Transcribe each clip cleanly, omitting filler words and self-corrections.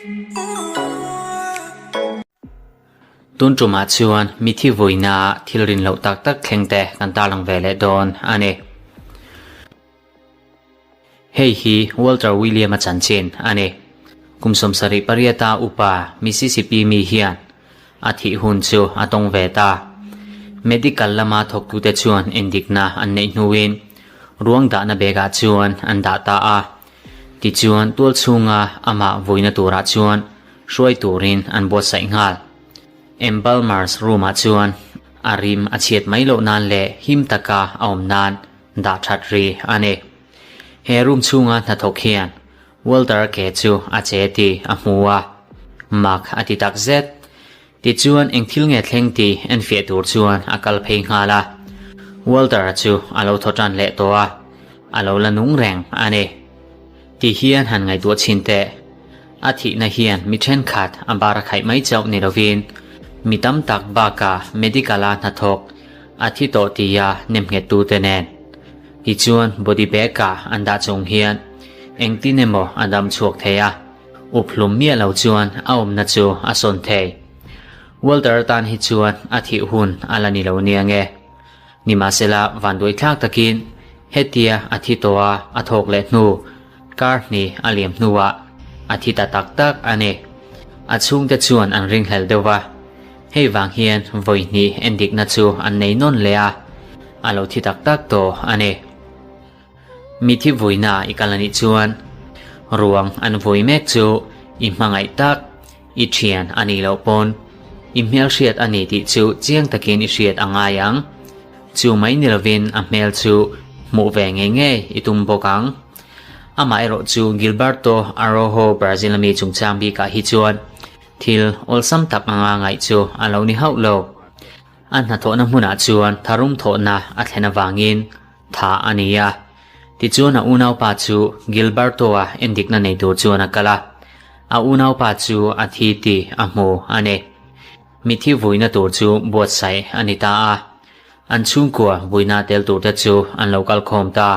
Tun tumah chuan mithi vuina thil rin loh tak tak thleng te kan tarlang ve leh dawn a ni. Hei hi Walter William-a chanchin a ni. Kum 78-a upa Mississippi mi hian a thih hun chu a tawng ve ta. Medical lama thawktute chuan endikna an neih hnuin ruang dahna bag-ah chuan an dah ta a. Tichuan tual chhunga amah vuina turah chuan hruai turin an buatsaih nghal. Embalmers room-ah chuan a rim a chhiat mai loh nan leh him taka a awm nan dah that ri a ni. He room chhunga hnathawk hian Walter ke chu a che tih a hmu a, mak a ti tak zet. Tichuan eng thil nge thleng tih enfiah tur chuan a kal phei nghal a. Walter-a chu a lo thaw tan leh tawh a, a lo la nung reng a ni. Ti hian han ngaihtuah chhin teh. A thihna hian mi thenkhat a bar a khaih mai chauh ni lovin mi tam tak bakah medical-a hnathawk a thi tawh tia nemnghettute nen. Tichuan body bag-ah an dah chung hian engtin emaw a dam chhuak thei a, up hlum miah lo chuan a awmna chu a sawn thei. Walter tan hi chuan a thih hun a la ni lo nia nge. Nimahsela vanduaithlak takin hetia a thi tawh a a thawk leh hnu kar hnih a liam hnuah a thi ta tak tak a ni. A chhungte chuan an ringhlel deuh va, hei vang hian vawi hnih endikna chu an nei nawn leh a, a lo thi tak tak tawh a ni. Mithi vuina i kal anih chuan ruang an vui mek chu i hmangaih tak, i thian a nih loh pawn i hmelhriat a ni tih chu chiang takin i hriat a ngai ang. Chu mai ni lovin a hmel chu hmuh ve ngei ngei i tum bawk ang. Amaherawh chu Gilberto Arrojo Brazil ami chungchang bikah hi chuan thil awlsam tak anga ngaih chu a lo ni hauh lo. A hnathawhna hmunah chuan tharum thawhna a thlen avangin tha a ni a. Tichuan a unaupa chu Gilberto-a endikna nei tur chuan a kal a. A unaupa chu a thi tih a hmu a ni. Mithi vuina tur chu buatsaih a ni ta a. An chhungkua vuina tel turte chu an lo kal khawm ta.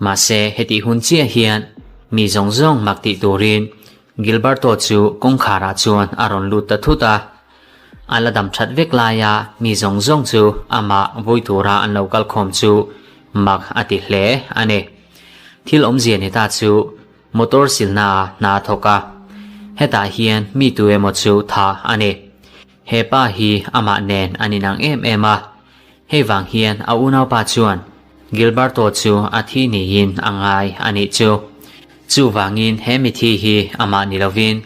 Mahse hetih hun chiah hian mi zawng zawng mak tih turin Gilberto chu kawngkharah chuan a rawn lut ta thut a. A la dam that vek laia mi zawng zawng chu amah vui tura an lo kal khawm chu mak a ti hle a ni. Thil awmzia ni ta chu motor silna ah hna a thawk a, hetah hian mi tu emaw chu tha a ni. He pa hi amah nen an inang em em a, hei vang hian a unaupa chuan Gilberto chu a thi niin a ngai a nih chu. Chuvangin he mithi hi amah ni lovin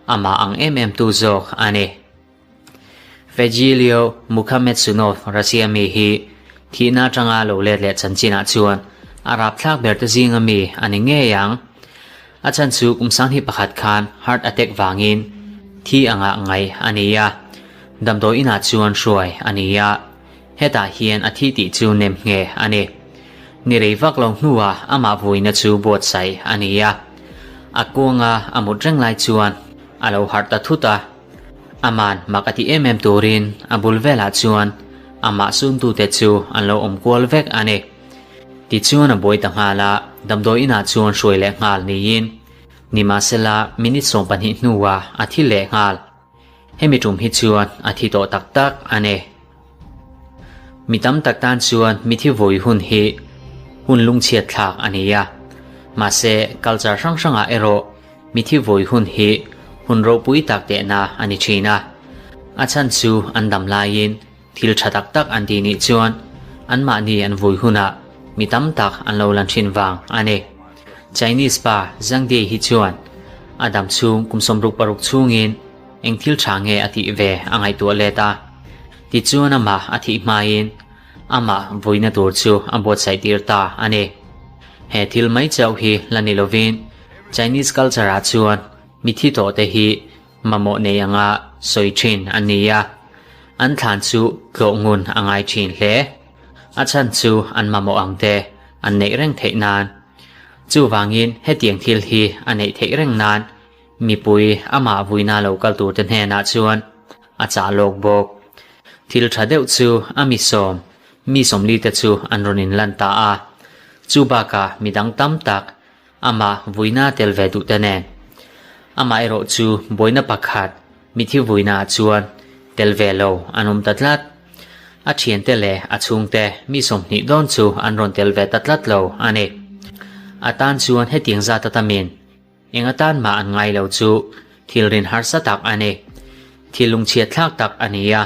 amah ang em em tu zawk a ni. Vegilio Mukhamedsunov Russia mi hi thihna atanga lo let leh chanchinah chuan a rapthlak ber te zinga mi a ni ngei ang. A chhan chu kum 2001 khan heart attack vangin thi anga ngai a ni a, damdawi inah chuan hruai a ni a, hetah hian a thi tih chu nem nge a ni. Ni rei vak lo hnuah amah vuina chu buatsaih a ni a, a kuanga a mut reng lai chuan a lo harh ta thut a. Aman mak a ti em em turin a bul velah chuan amah suntute chu an lo awm kual vek a ni. Tichuan a buai ta nghal a, damdawi inah chuan hruai leh nghal niin nimahsela minute 12 hnuah a thi leh nghal. Hemi tum hi chuan a thi tawh tak tak a ni. Mi tam tak tan chuan mithi vawi hun hi hun lungchhiat thlak a ni a, mahse culture hrang hrangah erawh mithi vawi hun hi hun ropui tak tehna a ni thin a. A chhan chu an dam laiin thil tha tak tak an tih nih chuan anmahni an vui hunah mi tam tak an lo lan thin vang a ni. Chinese pa Zhang Die hi chuan a dam chhung kum 66 chhungin eng thil tha nge a tih ve a ngaihtuah let a. Tichuan amah a thih hmain amah vuina tur chu a buatsaih tir ta a ni. He thil mai chauh hi la ni lovin Chinese culture ah chuan mithi tawh te hi mamawh nei anga sawi thin an ni a, an thlan chu tlawh ngun a ngai thin hle. A chhan chu an mamawh ang te an neih reng theih nan. Chuvangin hetiang thil hi a neih theih reng nan mipui amah vuina lo kal tur te hnenah chuan a chah lawk bawk. Thil tha deuh chu a mi sawm, mi sawmli te chu an rawn inlan ta a. Chu bakah midang tam tak amah vuina tel ve duh te nen. Amaherawhchu buaina pakhat mithi vuinaah chuan tel ve lo an awm ta tlat. A thiante leh a chhungte mi 20 dawn chu an rawn tel ve ta tlat lo a ni. A tan chuan hetiang zat a tamin eng atan mah an ngai lo chu thil rin harsa tak a ni. Thil lungchhiat thlak tak a ni a,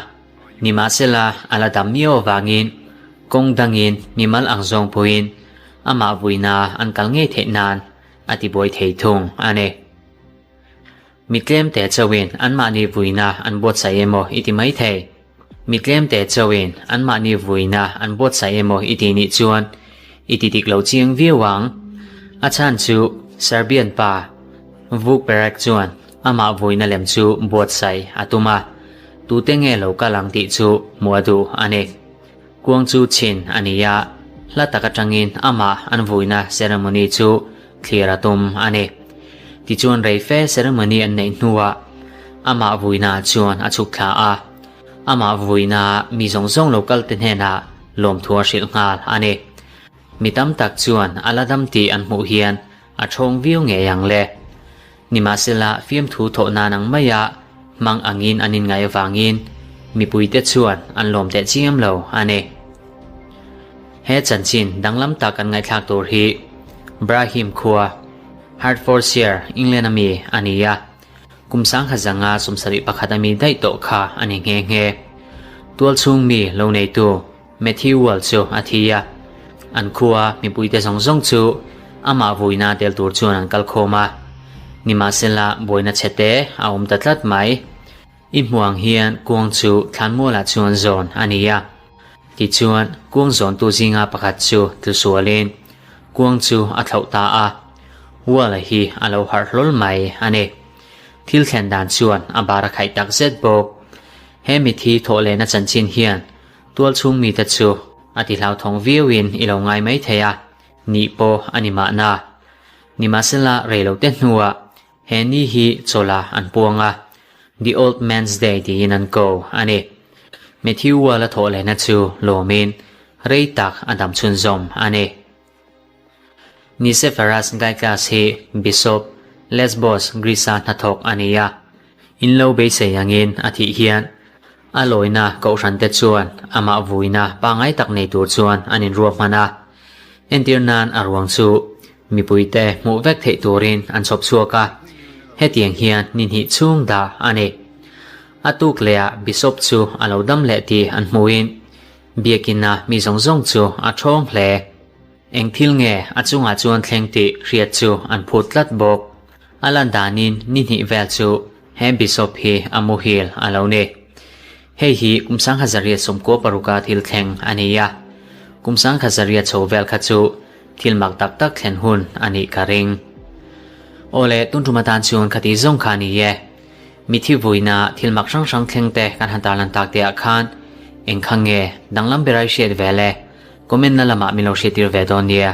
nimahsela a la dam miau avangin kawng dangin mimal ang zawng pawhin amah vuina an kal ngei theih nan a tibuai thei thung a ni. Mi tlemte chauhin anmahni vuina an buatsaih emaw i ti mai thei. Mi tlemte chauhin anmahni vuina an buatsaih emaw i tih nih chuan i ti dik lo chiang viau ang. A chhan chu Serbian pa Vuk Perek chuan amah vuina lem chu buatsaih a tum a, tute nge lo kal ang tih chu hmuh a duh a ni. Kuang chu chhin a ni a, hla tak atangin amah an vuina ceremony chu thlir a tum a ni. Tichuan rei fe ceremony an neih hnuah amah vuina chuan a chhuk thla a, amah vuina mi zawng zawng lo kal te hnenah lawmthu a hrilh nghal a ni. Mi tam tak chuan a la dam tih an hmuh hian a thawng viau ngei ang le. Nimahsela fiamthu thawh nan ang maia hmang angin an inngaih avangin mipuite chuan an lawm teh chiam lo a ni. He chanchin danglam tak an ngaihthlak tur hi Brahim khua, Hertfordshire, England a mi a ni a, kum 1971 a mi daih tawh kha a ni nghe nghe. Tualchhung mi lo neitu Matthew Wall chu a thi a, an khua mipuite zawng zawng chu amah vuina tel tur chuan an kal khawm a. Nimahsela buaina chhe te a awm ta tlat mai. I hmuh ang hian kuang chu thlanmualah chuan zawn a ni a. Tichuan kuang zawntu zinga pakhat chu tlu sualin kuang chu a thlauh ta a, Wall-a hi a lo harh hlawl mai a ni. Thil thlen dan chuan a bar a khaih tak zet bawk. He mithi thawh lehna chanchin hian Tualchhung mite chu a ti hlauthawng viauin i lo ngai mai thei a, nih pawh a ni mahna. Nimahsela reilote hnuah he ni hi chawla an puang a, The Old Man's Day tiin an ko a ni. Matthew Wall-a thawh lehna chu lawmin rei tak a dam chhunzawm a ni. Nicephorus Gaiklas hi Bishop Lesbos, Greece-a hnathawk a ni a. In lo beisei angin a thih hian a lawina kohhrante chuan amah vuina pangngai tak nei tur chuan an inruahman a. Entir nan a ruang chu mipuite hmuh vek theih turin an chhawp chhuak a, hetiang hian ni hnih chhung dah a ni. A tuk lehah Bishop chu a lo dam leh tih an hmuhin Biakina mi zawng zawng chu a thawng hle. Eng thil nge a chungah chuan thleng tih hriat chu an phut tlat bawk. A lan danin ni hnih vel chu he Bishop hi a muhil a lo ni. Hei hi kum 1996 a thil thleng a ni a. Kum 1900 chho vel kha chu thil mak tak tak thlen hun a nih ka ring. Awle, tun tum atan chuan khati zawng kha a ni e. Mithi vuina thil mak hrang hrang thleng te kan han tarlan tak te ah khan eng kha nge danglam ber ai hriat ve le? Comment na lamah min lo hriattir ve dawn nia.